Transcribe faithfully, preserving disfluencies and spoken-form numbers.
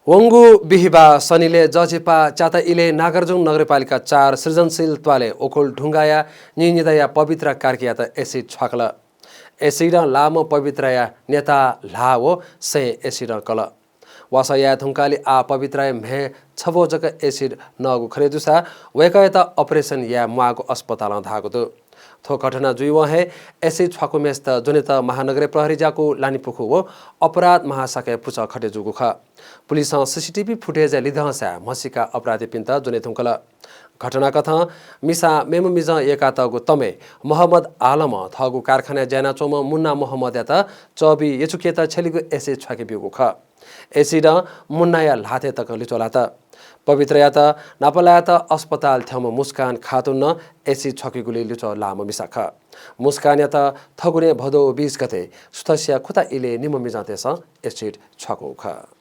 वंगु बिहिबाः सनिलय् जःझिपा च्याता इलय् नागार्जुन नगरपालिका चार सृजनशील त्वालय् ओखल ढुङ्गाया निनिदाया पवित्रा कार्कीयात एसिड छ्वाकल। एसिडं लाःम्ह पवित्राया न्यता, ल्हाः व सँय् एसिडं कल। वासः याये धुंकालि आः पवित्राया म्हय् छब्व जक एसिड नःगु खने जूसा वय्कःयात अपरेसन याये म्वाःगु अस्पतालं धाःगु दु। थ्व घटना जुइवं हे एसिड छ्वाकूम्हय्सित ज्वनेत महानगरय् प्रहरी ज्याकू लानिपुखू व अपराध महाशाखाय् पुचः खटे जूगु खः। पुलिसं CCTV फुटेजय् लिधंसाय् म्हसीका अपराधीपिन्त ज्वने धुंकल। घटनाकथं मिसां मेम्ह मिजं यय्कातःगु तमय् महम्मद आलमं थःगु कारखानाय् ज्या यानाच्वंम्ह मुन्ना महम्मदयात चःबि यचुकेत छ्यलिगु एसिड छ्वाके ब्यूगु खः। एसिडं मुन्नाया ल्हातय् तकं लिच्वः लात। पवित्रयात नापलायेत अस्पताल थ्यंम्ह मुस्कान खातुन नं एसिड छ्वाकीगुलिइ लिच्वः लाःम्ह मिसा खः। मुस्कानयात थगुने भदौ बीस गते सुथसिया खुता इलय् निम्ह मिजंतय्सं एसिड छ्वाकूगु खः।